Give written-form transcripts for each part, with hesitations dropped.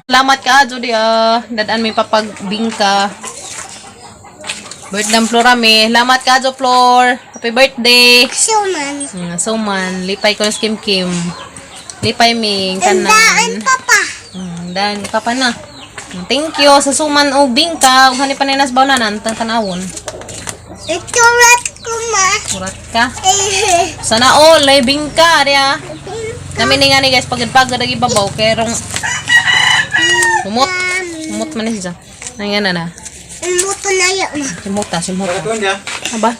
Salamat ka, Judy. Ah. Dadaan may papagbingka. Birthday ng Flora mi. Salamat ka, Jo Flor. Happy birthday. Suman. So man, lipay ko na si Kim Kim. Lipay ming Daan kanan. papa. Dan papa na. Thank you sa suman og bingka. Ug hani pa ninas bawnanan tang tanawon. Iturat ko ma. Urat ka. Eh, Sana all ay bingka diya. Nami ni nga ni guys pagod-pagod ag ibabaw kay rong humot. Humot man ni siya. Nang na na. Muto na yun. Simuta, simuta. Ito niya. Aba?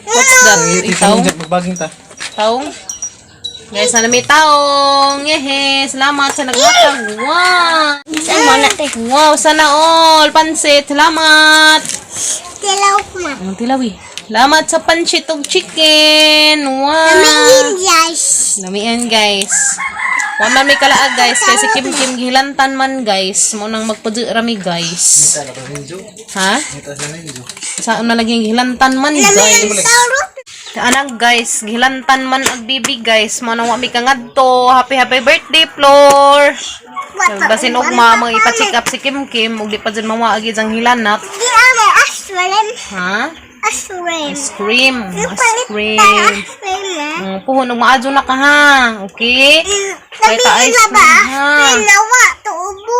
What's that? Itaw? Magbaging ta. Taong? Guys, sana may taong. Yehe, salamat sa nagmatag. Wow! Saan mo na te? Wow, sana all. Pansit. Salamat. Tilaw ma. Ang tilawi. Salamat sa pansit ug chicken. Wow. Lamiin guys. Lamian, guys. Wa man may kalaag, guys. Kay si Kim Kim gihilantan man, guys. Mo nang magpudu rami, guys. Ha? Saan na lagi gihilantan man, guys? Tarot. Anak guys, gihilantan man ag bibi guys. Mo nang wa mi kangadto. Happy happy birthday, Flor. Basin og mama ipa-check up si Kim Kim ug di pa jud mawaagi ang hilanat. Di ama aswem. Ha? Aswem. Ice cream. Ice Palit cream. tayo aswem na. Puhon og maadyo na ka ha. Okay? Kahit ta Lamiin ice na ba? cream ha. Nawa to ubo.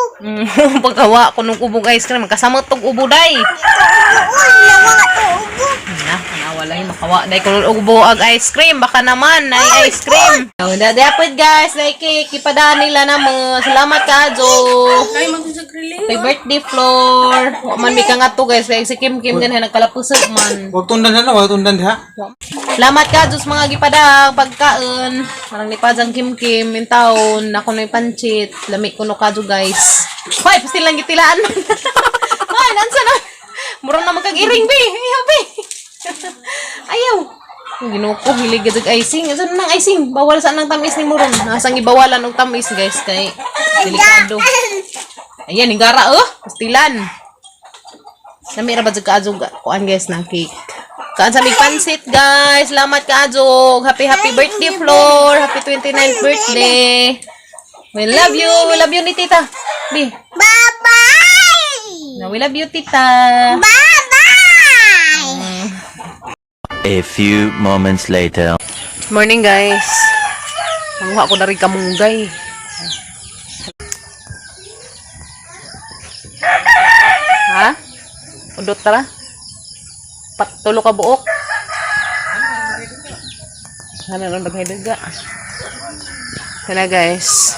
Pagkawa ko nung ubog ice cream, kasama tog ubo day. To ubo. Uy, nawa to ubo. Na, wala yung makawa. Day ko ubo ag ice cream. Baka naman, ay ice cream. Oh, da dapat guys, like cake, ipadaan nila na mo. Salamat ka, Jo. Happy birthday, Flor. Wa man mi ka nga to guys. Kaya si Kim Kim ganun, nagkalapusog man. Huwag tundan na, huwag tundan ha. Salamat ka, Diyos mga gipadang pagkaon. Parang lipad ang Kim Kim, yung taon. Ako na yung panchit. Lami ko no kadyo, guys. Hoy, pastil lang gitilaan man. Hoy, nansa na. Murang na magkag-iring, be. Ayaw, be. Ayaw. Ang Ginoo ko, hilig gid og icing. Asa na nang icing? Bawal sa nang tamis ni Muron. Nasang ibawalan og tamis, guys, kay delikado. Ayan, hingara, oh. Pastilan. Nami ra ba jud kaadyo kuan guys na cake. Kaan sa mig pansit guys. Salamat kaadyo. Happy happy birthday Flor. Happy 29th birthday. We love you. We love you ni tita. Bi. Bye-bye. Na we love you tita. Bye-bye. A few moments later. Morning guys. Manguha ko na rin kamunggay. Ha? Udot tara. Patulo ka buok. Ano lang bagay daga. Kana guys.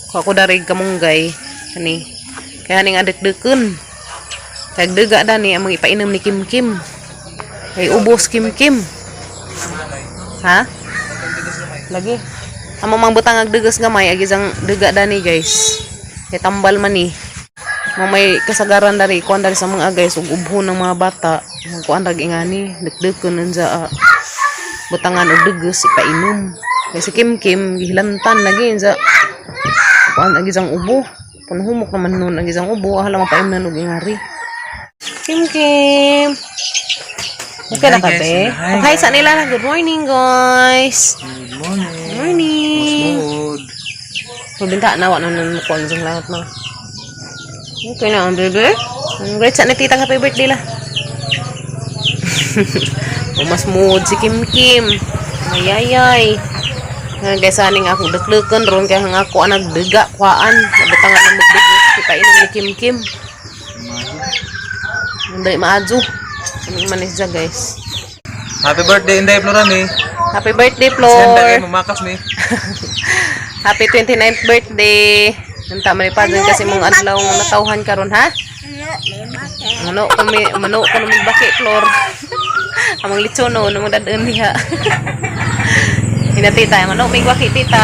Kuha ko dari kamunggay. Kani. Kaya ning adek-dekon. Kag daga dani ang mga ipainom ni Kim Kim. Kay ubos Kim Kim. Ha? Lagi. Amo mang butang ag degas gamay ag isang dega dani guys. Kay tambal man ni. Mamay kasagaran dari kuan dari sa mga guys ug ubho ng mga bata. Kuan rag ingani degdekon unsa butangan og degas ipainom. Kay si Kim Kim gihilantan lagi unsa kuan ag isang ubo. Panhumok naman nun ang isang ubo ahala mapaimnan og ingari. Kim Kim. Okay na Hi, ka, guys. be? Hi, Okay, sa nila na. Good morning, guys. Good morning. Morning. Good. Mabinta na, wala na nakuha ang lahat na. Okay na, ang bebe. Ang great sa ni tita, happy birthday la. Umas mood si Kim Kim. Mayayay. Nga guys, aning ako duklukan ron kaya nga ako ang nagdega kuhaan. Nabutangan ng magdega kita inom ni Kim Kim. Hindi maadyo. Kami man siya guys. Happy birthday, Inday Florami. Happy birthday, Senda Flor. kayo, mamakas ni. Happy 29th birthday. Nanta man pa dyan kasi mong adlaw nga natawhan karon ha. Ano, may bakit? Mano kami mano ko may baki Flor. Among litson no namo dadon diha. Hina tita, mano may baki tita.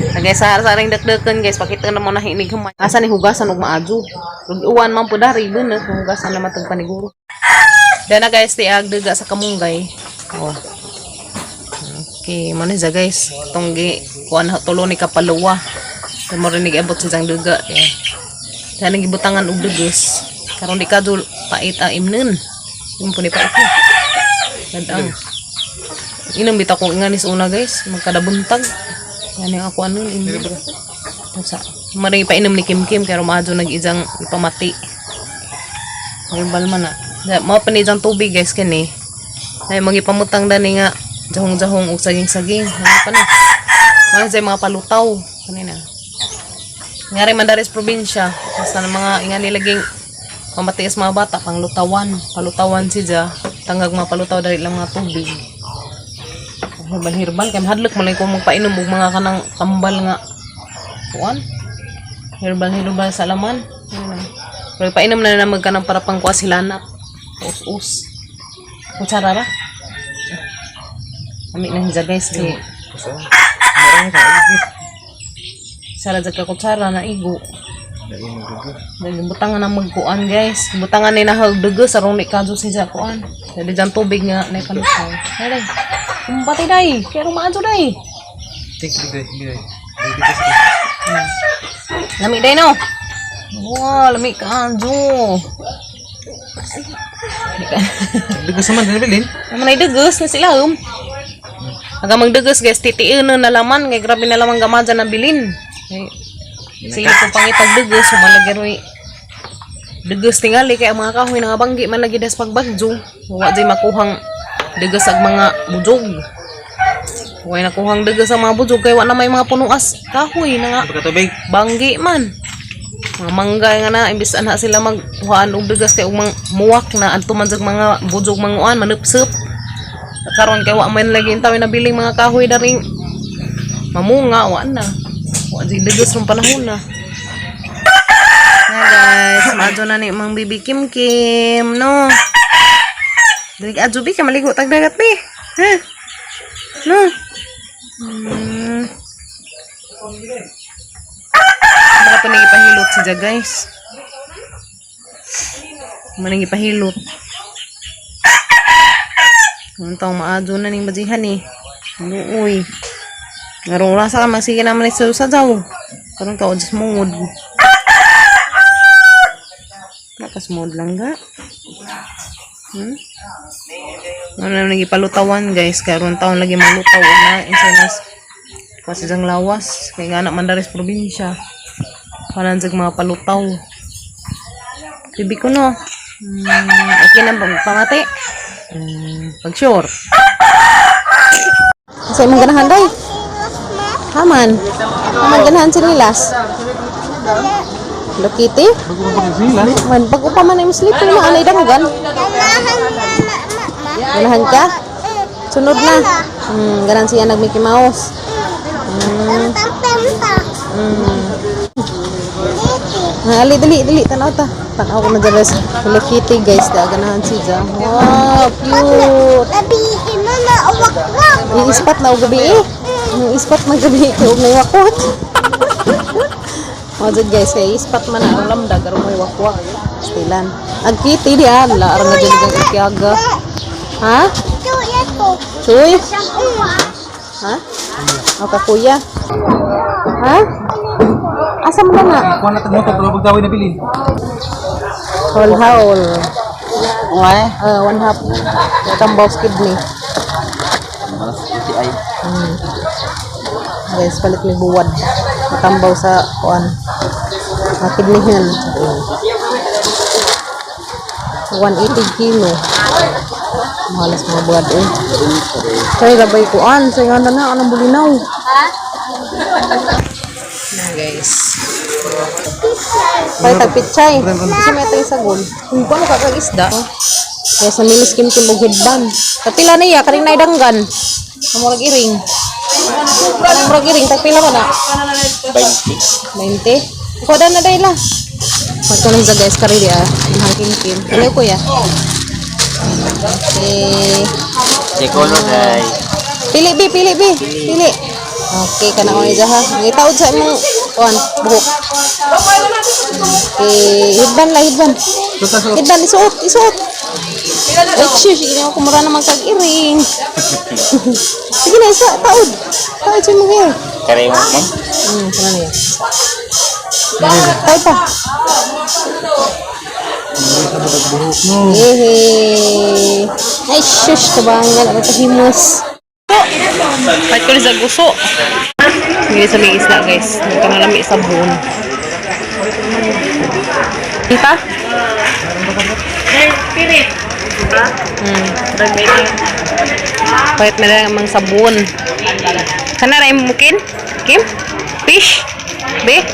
Ah, guys, sa ring dakdakan guys, pakita na mo na hinig humay. Asa ni hugasan og maadyo. Ug uwan man pud dari bunot, hugasan na matag paniguro. Dana guys, tiag daga sa kamunggay. Oh. Okay, mo na siya guys. Itong gi kuan na tulo ni kapaluwa. Kay mo rin abot sa isang duga. Yeah. Kaya nang gibutangan og dugos. Karon di ka dul pait ang imnon. Yung po ni pait ni. Kadang. Inom bitaw kong inganis una guys, magkadabuntag. Yan yung ako ano ini. Sa maring painom ni Kim Kim kaya rumadyo nag-ijang ipamati. Herbal man na. Mao pa ni ijang tubig, guys, kani. Ay magipamutang dani nga jahong-jahong ug saging-saging. Ano pa na? Mga sa mga palutaw kanina. Ngari man dari sa probinsya, basta ng mga nga nilaging pamatiis mga bata panglutawan, palutawan siya, tangag mga palutaw dari lang mga tubig. Herbal herbal kay mahadlok man lang ko magpainom og mga kanang tambal nga kuan. Herbal herbal sa laman. Ano na. Pero painom na na magkanang para pangkuha sila na. Us-us. Kutsara ra. Ami na hiya, guys, kay Marang ka. Sara jud ka kutsara na igo. Butangan na magkuan, guys. Butangan ni nahag dugo sa rong ni kadyo si kuan. Dali dyan tubig nga na palutaw. Ay day. Kumbati day. Kaya rumaadyo day. Think bigay bigay. Lami day no. Wow, lami ka adyo. Dugo sa man bilin. Naman ay dugos na sila um. Aga magdugos, guys, titiin na nalaman kay grabe na lamang gamadya na bilin. Kay sige kung pangitag dugos, sumalagi roy. Dugos tingali kay ang mga kahoy nangabanggi man lagi das pagbagyo. Wa jay makuhang dugos ag mga bujog. Wa nakuhang dugos ang mga bujog kay wa na may mga punuas kahoy na nga Pagkatubig. banggi man. Mga mangga nga na imbis ana sila magkuhaan og bigas kay og mang muwak na adto man jag mga bujog manguan manupsup. Karon kay wa man lagi intaw nabiling mga kahoy daring mamunga wa na. Wa jud bigas rong panahon na. Na guys, maadto na ni Mang Bibi Kim Kim, no. Dili ka adto bi ka maligo tag dagat bi. Ha? No. Mga pa ipahilot siya, guys. Manang ipahilot. Ang taong maadyo na ning bajihan eh. Luoy. Ngarong rasa ka magsige naman sa sa daw. Karon ka odds mungod. Nakasmod lang ga. Ano na nagipalutawan, guys. Karon taon lagi malutaw na insanas. Kasi diyang lawas. Kaya nga anak mandaris probinsya. Palan sa mga palutaw. Bibi ko no. Okay na bang pamati? Pag sure. Sa imong ganahan day? Haman. Haman ganahan sinilas. Hello Kitty? Man, bago pa man ay sleeping na anay danggan. Ganahan na na ma. Ganahan ka? Sunod na. Ganahan siya nag Mickey Mouse. Penta. Ah, ali, dali, dali. Tanaw ta. Tanaw ko na dyan sa Hello Kitty, guys. Da, ganahan siya. Wow, cute. Labihin mo na uwak-wak. Iispat na og gabi eh. Ang ispat na gabi kay og may wakwak. Mo jud, guys, kay ispat man ang lamda karon may wakwak. Stilan. Ag kitty di ala aron na jud ang ikiaga. Ha? Ito, ito. Chuy? Ha? O ka kuya. Ha? Asa man na? Kuha na tag motor pero pagdaway na bilin. Haul haul. Why? One half. Tambaw kidney. Guys, palit may buwad. Matambaw sa kuan. Mga kidneyhan. 180 kilo. Mahalas mga buwad eh. Sorry, labay kuan. Sa nga na, anong bulinaw? Na guys. Palit tag pichay. Kasi may tayo sagol. Kung paano kakag isda. Kaya sa milis kim kim og headband. Kapila niya kaning naidanggan. Murag iring. Kanang murag iring tagpila ba na? 20. 20. Kuha na dahil la. Magto lang sa guys karili ah. Ang kim kim. Hello kuya. Okay. Sikolo day. Pili bi, pili bi, pili. Okay, kana ko niya ha. Ngitaod sa imong kuan buhok. Okay, headband la, headband. Headband isuot, isuot. Ay, shush, sige na ako mura naman kag iring. Sige na, isa, taod. Taod sa imong hair. Kare mo man. Kana niya. Taod pa. Hehe. Ay, shush, tabangan. Ano kahimos. Pahit ko sa guso. Hindi sa may isla, guys. Nagkanalami sa buon. Kita? Pahit na lang ang sabon. Kana ra imong mukin? Kim? Fish? Be?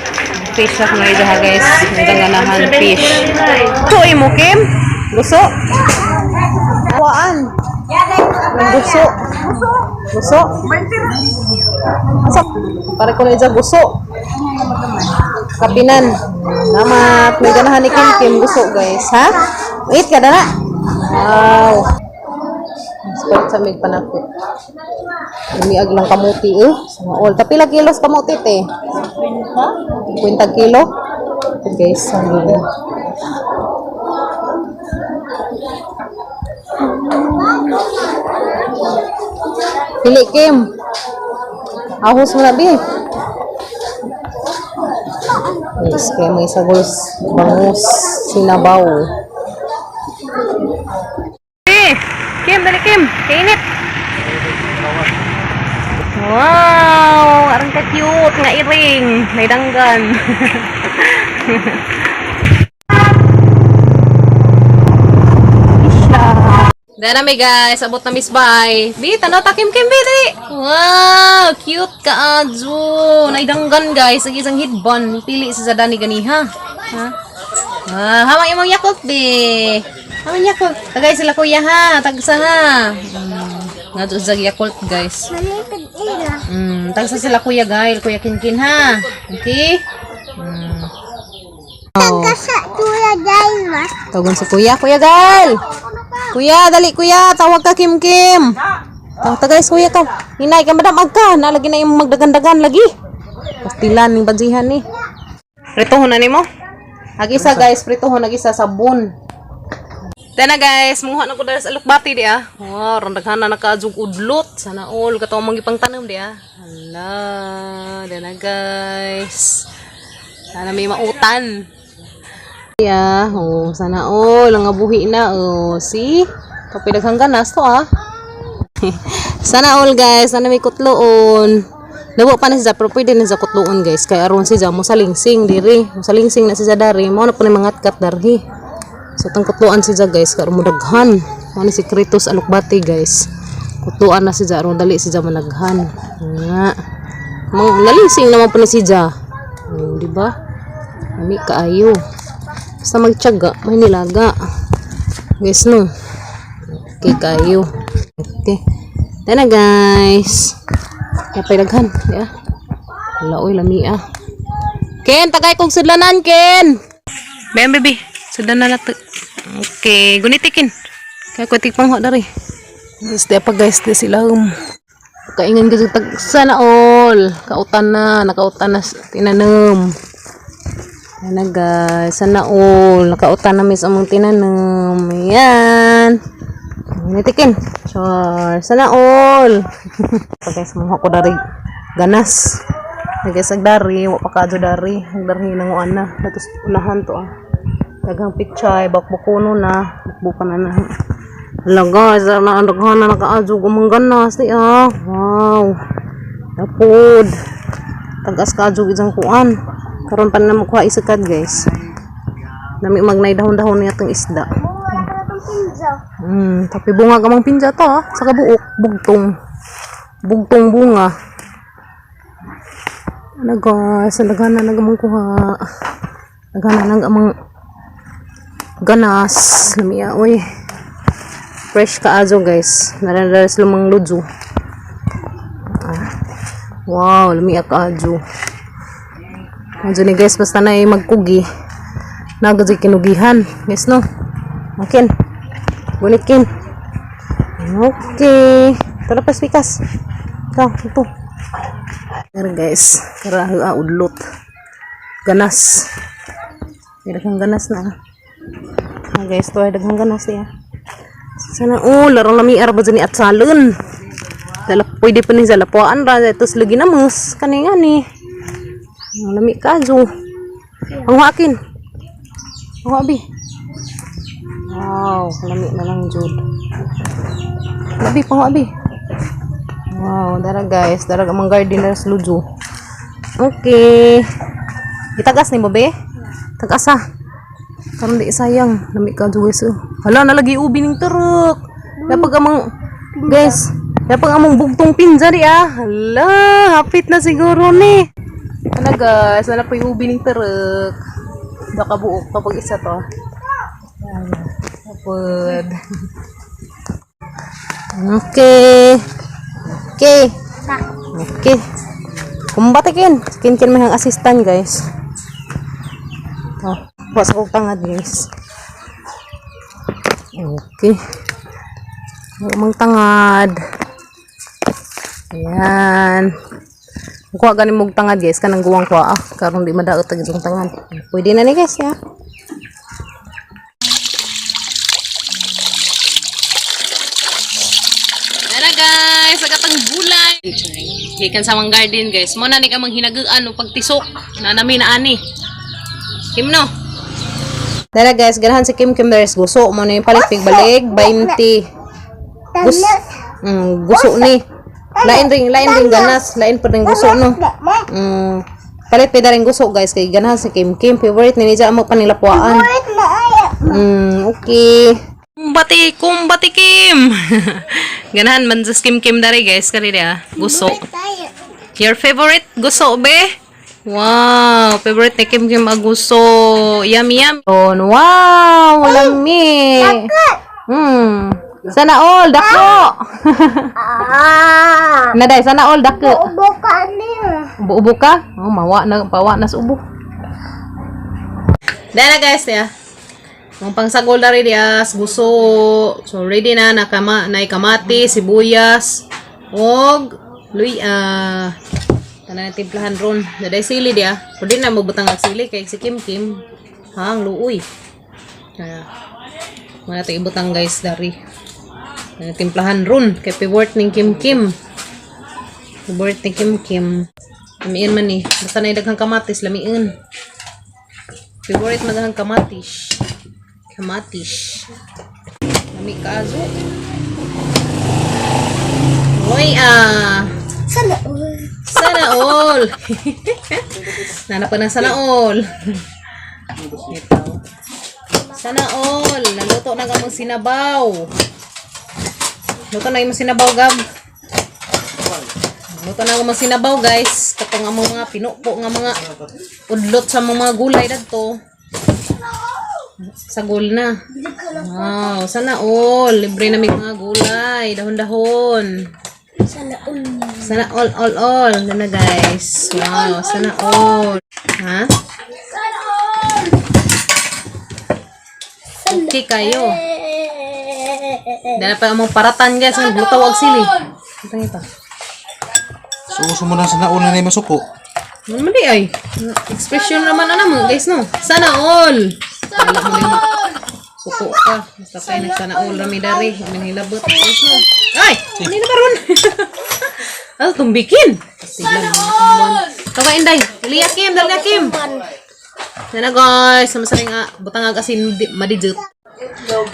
Fish na kung ha, guys. Ang ganahan fish. Gusto imo, Kim? Gusto? Kuan. Gusto. Gusto. Asa? Para ko na ija gusto. Kapinan. Salamat. May ganahan ni Kim Kim gusto, guys, ha? Wait ka dala. Wow. Sport sa mig panakot. Umiag lang kamuti eh. Sa all. Kapila kilos kamuti te? 50 kilo. Ito, guys, sabi Pili, Kim. Ahos mo na, bi. Yes, kaya may sagos, bangus, sinabaw. Eh, Kim, dali Kim. Kainit. Wow, arang ka cute nga iring, may danggan. Dara mi, guys, abot na miss bye. Bi, tanaw ta Kim Kim bi dali. Wow, cute ka adyo. Naidanggan, guys, ang isang headband. Pili sa Zadani ganiha. Ha? Ah, hamang imong Yakult bi. Hamang Yakult. Tagay sila kuya ha, tagsa ha. Nga sa Yakult, guys. Manikad ila. Tagsa sila Kuya Gail, Kuya Kinkin ha. Okay? Oh. Kasa tuya dahil ma. Tawagan si Kuya, Kuya Gail. Kuya, dali Kuya, tawag ka Kim Kim. Tawag ta guys, Kuya ka. Hinay ka madam agka, nalagi na yung magdagandagan lagi. Pastilan ning bansihan ni. Pritohon na nimo? Agisa, guys, pritohon agisa sabon. Tena, guys, muha na ko dahil sa alukbati di ah. Wow, rong daghan na nakaadjog udlot. Sana all kataw mong gipang tanom di ah. Hala, dana, guys. Sana may mautan. Yeah, oh, sana all ang abuhi na oh. See? Kapoy daghang ganas to ah. Sana all, guys, sana may kutloon. Nawa pa na siya pero pwede na siya kutloon, guys, kay aron siya mo salingsing diri. Mo salingsing na siya dari, mao na po ni mga kat darhi. So tang kutloan siya, guys, kay aron mo daghan. Mao ni sikreto sa alukbati, guys. Kutloan na siya aron dali siya managhan. Nga. Mo nalingsing naman po ni siya. Oh, di ba? Ami kaayo. Basta magtiyaga, may nilaga. Guys, no? Okay, kayo. Okay. Tara na, guys. Napay daghan. Yeah. Wala, oy, lami ah. Ken, tagay kong sudlanan, Ken! Bayan, baby. Sudlanan na to. Okay, gunitikin. Kaya ko tikpang ho dari. Guys, di pa guys, di sila Kaingan ko tag sana all. Kautan na, nakautan na tinanom. Ayan na, guys, sana all. Nakautan na mis among tinanom. Ayan. Nitikin. Sure. Sana all. So, guys, mga ko dari ganas. Guys, agdari, wa pa kadyo dari. Agdari nanguan na. Datos unahan to ah. Daghang pichay, bakbukuno na. Bakbukan na na. Hala, guys, na ang daghan na nakaadyo gumang ganas ni ah. Wow. Tapod. Tagas ka adyo isang kuan. Karon pa na makuha isakad, guys. Nami magnay dahon-dahon niya itong isda. Bunga na itong pinzo. Tapi bunga gamang pinja to ah. Sa kabuok, bugtong. Bugtong bunga. Ano, guys, ang daghan na nagamang kuha. Daghan na nagamang ganas. Lumiya, uy. Fresh ka azo, guys. Naranaras lumang ludyo. Ah. Wow, lumiya ka azo. Azo ni, guys, basta na ay magkugi. Nagad kinugihan. Guys, no? Akin. Gunikin. Okay. Tara pas pikas. Ikaw, ito. Tara, guys. Tara, ah, udlot. Ganas. Daghang ganas na. Ah, guys, to ay daghang ganas niya. Sana oh, larong lami arba dyan ni atsalon. Dala, pwede pa ni zalapuan ra ito sa lagi namus. Kani nga ni. Ang lami ka, zo. Ang hakin. Ang abi. Wow, lami na lang jud. Labi pa abi. Wow, dara, guys, dara amang gardeners lujo. Okay. Itagas ni mo be? Tagas ah. Karon di sayang, lami ka guys. Oh. Hala nalagi ubi ning turok. Napag amang guys, napag among bugtong pinza di ah. Hala, hapit na siguro ni. Ano guys, wala pa yung ubi ning turok. Baka buok kapag isa to. Ayan. Kapag. Okay. Okay. Okay. Kumbatikin. Kinkin may hang assistant guys. Oh, bukas ko tangad guys. Okay. Umang tangad. Ayan. Kuha gani mong tangad guys kanang guwang kuha ah. Karon di madaot ang itong tangad. Pwede na ni guys ya. Tara guys, agatang gulay. Gikan sa among garden guys. Mo na ni kamang hinaguan o pagtisok na nami na ani. Kim no. Tara guys, ganahan si Kim Kim Beres guso mo na yung palit balik 20. Gus guso ni. Lain ring ganas, lain pa rin guso no. Palit pa rin guso guys kay ganahan si Kim Kim favorite ni niya amo panilapuan. Favorite na ay. Okay. Kumbati, kumbati Kim. Ganahan man sa Kim Kim dari guys kani dia. Guso. Tayo. Your favorite guso be? Wow, favorite ni Kim Kim ang guso. Yummy yummy. Oh, wow, lami. Sana all dako. Ah. Naday, sana all dako. Ubo ka niya. Ubo-ubo ka? Oh, mawa na, pawa na sa ubo. Dahil na guys, ya. Ang pangsagol na rin yes, guso. So, ready na, nakama, na kamati, sibuyas, og luya. Tanan na timplahan ron. Daday sili diya. Pwede na magbutang ang sili kay si Kim Kim. Ha, ang luoy. Kaya, wala tayo ibutang guys, dari. Tanan timplahan ron. Kay favorite ning Kim Kim. Favorite ni Kim Kim. Lamiin man ni. Basta na daghang kamatis, lamiin. Favorite madaghang kamatis. Kamatis. Lami kaazo. Uy ah. Sana all. Sana all. Nana pa na sana all. Ito. Sana all. Naluto na gamong sinabaw. Luto na yung sinabaw, Gab. Luto na gamong sinabaw, guys. Katong among mga pinupo nga mga udlot sa mga gulay dadto. Sagol na. Wow, sana all. Libre na may mga gulay, dahon-dahon. Sana all. Sana all, all, all. Ano na guys. Wow, sana all. Ha? Sana all. Okay kayo. Dala pa among paratan guys. Ang butaw og sili. Ito ito. So, mo na sa nauna na yung masuko. Ano man di ay? Expression naman ana mo guys no. Sana all. Sana all. Suko ka. Basta kayo nagsana all rami dari. Aming hilabot. Guys no. Ay! Ano na karon? Ano tumbikin? Sana all. Tawa inday. Dali Kim, dali Kim. Dana guys, sama sa nga butang ag asin madijut.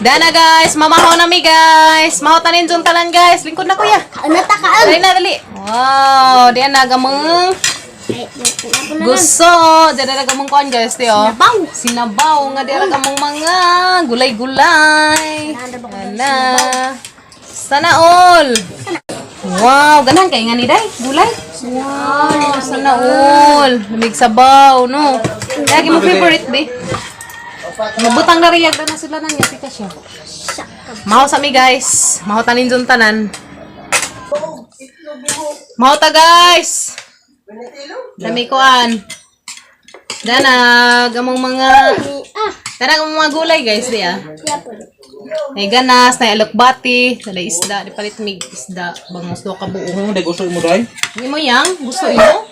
Dana guys, mamahaw na mi guys. Mahaw tanin jung talan guys. Lingkod na kuya. Ano ta ka? Dali na dali. Wow, diyan na gamang Ay, ako na. gusto. Diyan na gamang kuan guys, di oh. Sinabaw. Sinabaw nga diyan na gamang mga gulay-gulay. Dana. Sana all. Wow, ganahan kay nga ni day, gulay. Wow, sana all. Lamig sabaw, no. Lagi mo favorite be. Mabutang na riyag na sila na niya tika siya. Maho sa mi guys. Maho tanin dun tanan. Maho ta guys. Dami kuan. Danag among mga danag among mga gulay guys di ah. Nay ganas, nay alokbati, nay isda, di palit mig isda, bangos do ka buo. Ano mo, gusto mo day? Hindi mo yang, gusto imo?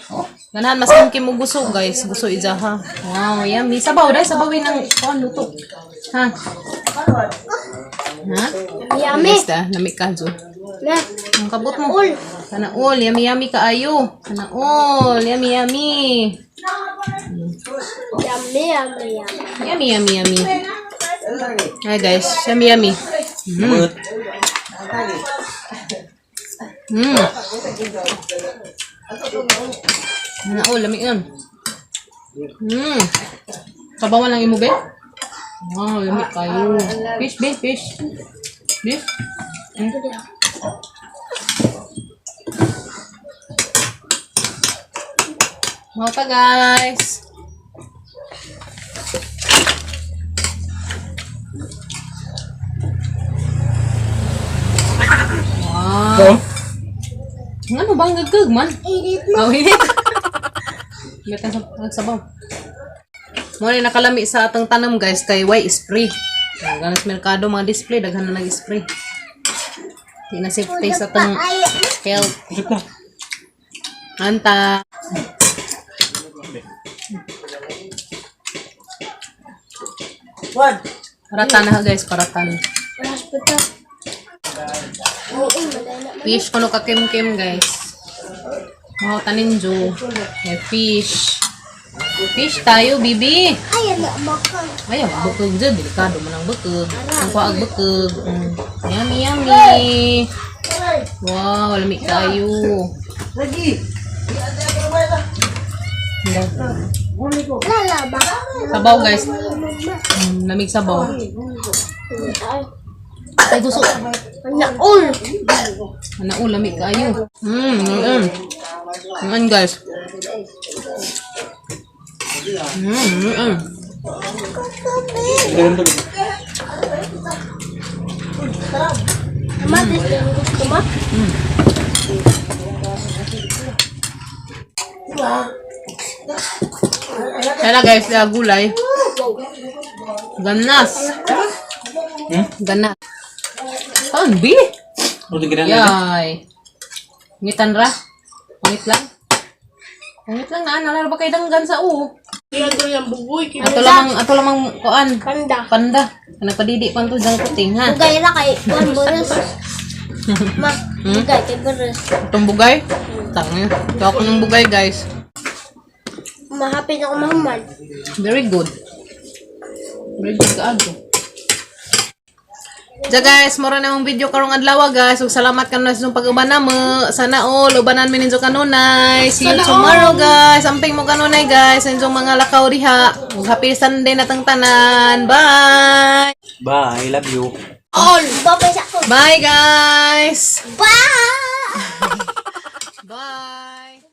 Ganahan mas kimkim mo gusto guys, gusto ija ha. Wow, yummy. Sabaw dai, sabawin ng kuan luto. Ha? Ha? Yummy. Basta, lami ka jo. Na. Ang kabot mo. Sana all, yummy yummy kaayo. Sana all, yummy yummy. Yummy, yummy, yummy. Yummy yummy yummy. Hi guys, yummy yummy. Mm. Mm. Ano, oh, lami yun. Sabawan lang imo, be? Wow, lami kayo. Fish, be, fish. Fish? Mga pa, guys. Wow. Ano ba ang gagag man? Init. Oh, init. Gatan sa nagsabaw. Mo ni nakalami sa atong tanom, guys, kay way spray. Ganas merkado mga display daghan na nag-spray. Di na safety sa atong Ay, health. Anta. Paratan na, guys, paratan. Oras pa to. Oo, madali na. Fish kuno ka kim-kim, guys. Mga taninjo. May fish. Fish tayo, bibi. Ay, ano, makang. Ay, ang bukog dyan. Delikado man ang bukog. Ang kuwaag bukog. Yummy, yummy. Wow, lami kayo. Lagi. Lala ba? Sabaw, guys. Lamig sabaw. Ay, gusto. Naul. Ano, oh, lami kayo. Guys. Ma, gusto gusto mo? Tara, guys, gulay. Ganas. Ganas. Saan, bi? Ano din ginagawa? Yay. Ngitan ra. Pangit lang. Pangit lang na. Nalaro ba kayo danggan sa u? Ato lamang kuan. Panda. Panda. Nagpadidi pa to dyan kuting ha. Bugay na kay Juan Boros. Ma, bugay kay Boros. Itong bugay. Tangin. Ito ako ng bugay, guys. Mahapit ako mahuman. Very good. Very good kaadto. Ja guys, mura na akong video karong adlaw, guys. Ug salamat kanu sa inyong pag-uban namo. Sana all ubanan mi ninyo kanunay. See you tomorrow, guys. Amping mo kanunay, guys. Sa inyong mga lakaw diha. Ug happy Sunday na tang tanan. Bye. Bye, love you. All. Babay sa ako. Bye, guys. Bye! Bye.